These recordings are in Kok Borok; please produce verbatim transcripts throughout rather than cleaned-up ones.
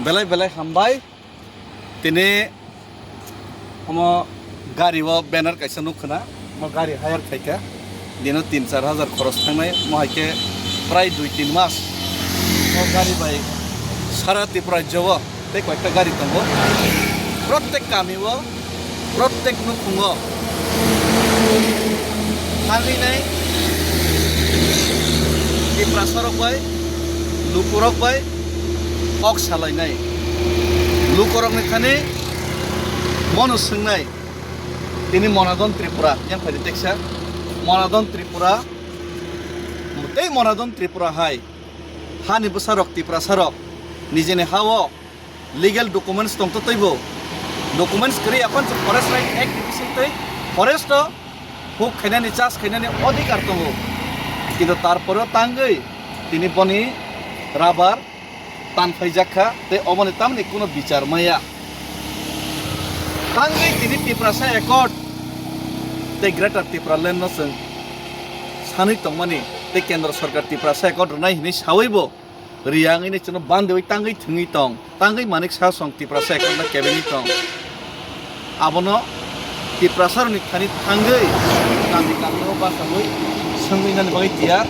Belai belai hambai. Tini omo gari o banner kaisa nukha na, omo gari hire khaikha. Dino tin char hajar khoros thangnai, omo hai khe prai dui tin mas. O gari bai sara Tripura rajyo o tei koyekta gari tongo. Prottek kami o, prottek nukhung o thangwi nai Tiprasa rok bai, lukurok bai kok salainai. Lukurokni thani bono swngnai, tini Monadon Tripura, yang phaidi teksa Monadon Tripura, tei Monadon Tripura hai hani bwsarok, Tiprasarok nijini ha-o legal documents tongtotwibo, documents kwrwi, aphano chwng Forest Right Act ni bisingtwi forest o huk khainani, chas khainani odhikar tongo, kintu tarpore tangwi tini boni rubber tanphaijak kha, tei oboni tamni kuno bichar maya. Tangwi tini Tiprasa Accord tei Greater Tipraland no chwng sanwi tongmani tei Kendra Sorkar Tiprasa Accord rwnai hinwi sawibo riyangwi ni chwngno bandewi tangwi thwngwi tong, tangwi Manik Saha song Tiprasa Accord no kebengwi tong. Abono Tiprasa rokni thani thangwi kami kami o bachawi swngwi nani bagwi tiyar.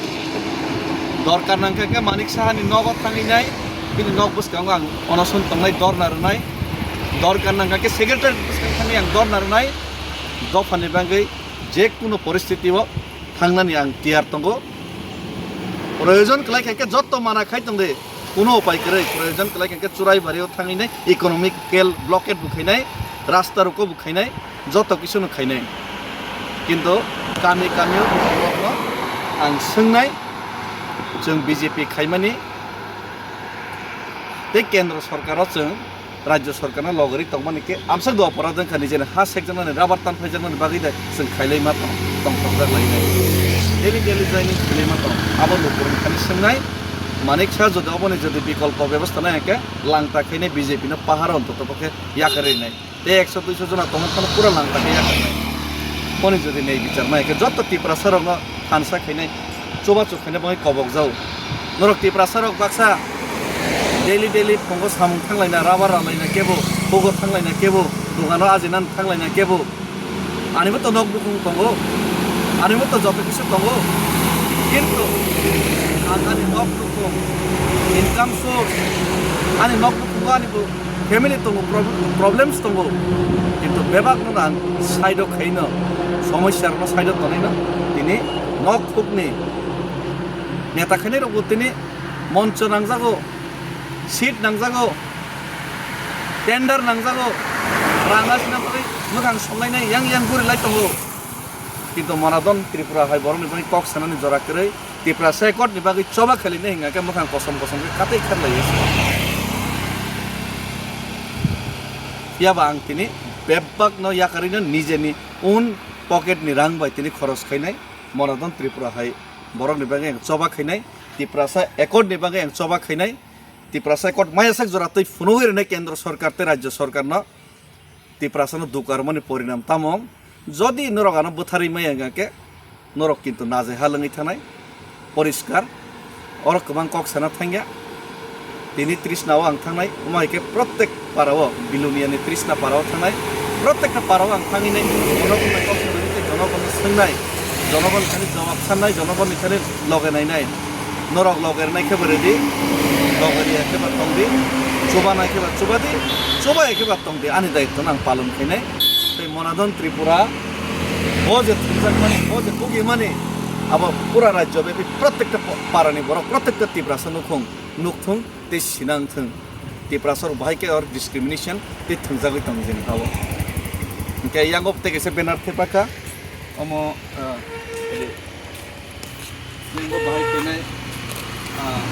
Dorkar nangkha khe Manik Saha ni nogo thangwi nai, bini nok bwskango ang onoson tongnai, dorna rwnai. Dorkar nangkha khe secretary bwskang thangwi ang dorna rwnai. Dophani bagwi je kuno poristiti o thangnani ang tiyar tongo. Proyojon kwlai kha khe jotto mana khai tong de, kuno upai kwrwi. Proyojon kwlai kha khe Churaibari o thangwi nai economical blockade bo khainai, rasta roko bo khainai, jotto kisu no khainai. Kintu kami kami o borokno ang swngnai, chwng B J P khaimani tei Kendra Sorkar o chwng Rajya Sorkarno logori tongmani khe amswk do oporadh wngkha, nijeni ha sekjaknani, rubber tanphaijaknani bagwi de chwng khailai ma tong, tongthokjak lai nai. Daily daily joining khailai ma tong. Abo lukurokni thani swngnai, Manik Saha jodi oboni jodi bikolpo bebostha nai hwnkhe langta khainai, B J P no pahar ontoto pokhe yakarwi nai. Tei ekso duiso jona tongma phano pura langta khe yakarwi nai. Boni jodi nei bichar ma hwnkhe joto Tiprasa rokno thansa khainai, chubachu khaina bagwi kobok jago. Norok Tiprasa rok baksa daily daily phungo samung thanglaina, rubber ralaina kebo, hugo thanglaina kebo, dogano ajinani thanglaina kebo. Anibo to nok bukhung tongo, anibo to joto kisu tongo. Kintu ang ani nok bukhung, income source, ani nok bukhungo ani bo family tongo, prob-, problems tongo, kintu bebakno ang side o khaino, somosya rokno side o tonaino tini nok hukni neta khainai rokbo tini moncho nangjago, seat nangjago, tender nangjago, rang asina bagwi mwkhang songlainai yang yang guri lai tongo. Kintu Monadon Tripura hai borokni bagwi kok sanani jora kwrwi, Tiprasa Accord ni bagwi choba khalinai hwnga khe mwkhang kosom kosom khe katwi kharlaiwi se. Phiya ba ang tini bebak no yakarwi no nijeni own pocket ni rang bai tini khoros khainai, Monadon Tripura hai borokni bagwi ang choba khainai, Tiprasa Accord ni bagwi ang choba khainai, Tiprasa Accord maya sak jora twi phunugwi rwnai Kendra Sorkar tei Rajya Sorkar no. Tiprasano dukarmani porinam tamo? Jodi norok ano bwtharwi maya wngkha khe, norok kintu najai ha lwngwi thanai. Poriskar. Oro kwbang kok sana thangya. Tini Trishna o ang thangnai, omo hai khe prottek para o, Biluniani Trishna para o thangnai. Prottekta para o ang thangwi nai, jonogon bai kok sana tei jonogon no swngnai. Jonogon thani jawab sannai, jonogon ni thani loge nainai. Norok loge rwnai khe bo redi, loge riya khe ba tong di, chuba nai khe ba chuba di, chuba ya khe ba tong di, ani daitto no ang palon khainai. Tei Monadon Tripura, bo je thumjakmani, bo je tugimani, abo pura rajyo bepi prottekta pa-, parani borok, prottekta Tiprasa nukhung, nukthung tei sinang thung. Tiprasa rok bahai khe or discrimination tei thwngjagwi tong jeni abo. Hwnkhe yango tei kaisa banner thepakha, omo, ah, Chwngbo bahai khainai, ah,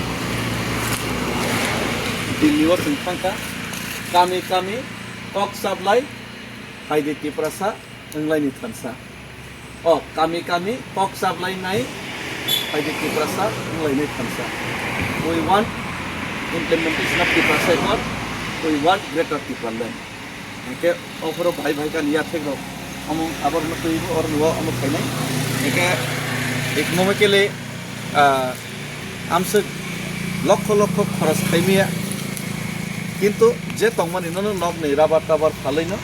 Delhi o chwng thangkha, kami kami kok chaplai, phaidi Tiprasa wnglaini thansa. O kami kami kok chaplai nai, phaidi Tiprasa wnglaini thansa. We want implementation of Tiprasa Accord, we want Greater Tipraland. Hingke ophoro bhai bhai kani yathek rok omo aborno twibo oro nuo omo khainai. Hingke economically, ah, amswk lokho lokho khoros khaimaya. Kintu je tongmani nono nokni rabar tabar phalwino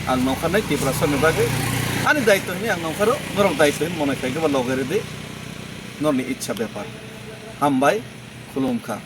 ang nongkha nai Tiprasani bagwi ani daitto hinwi ang nongkharo, norok daitto hinwi mone khai khe ba loge rwdi, norni ichha bepar. Hambai, khulumkha.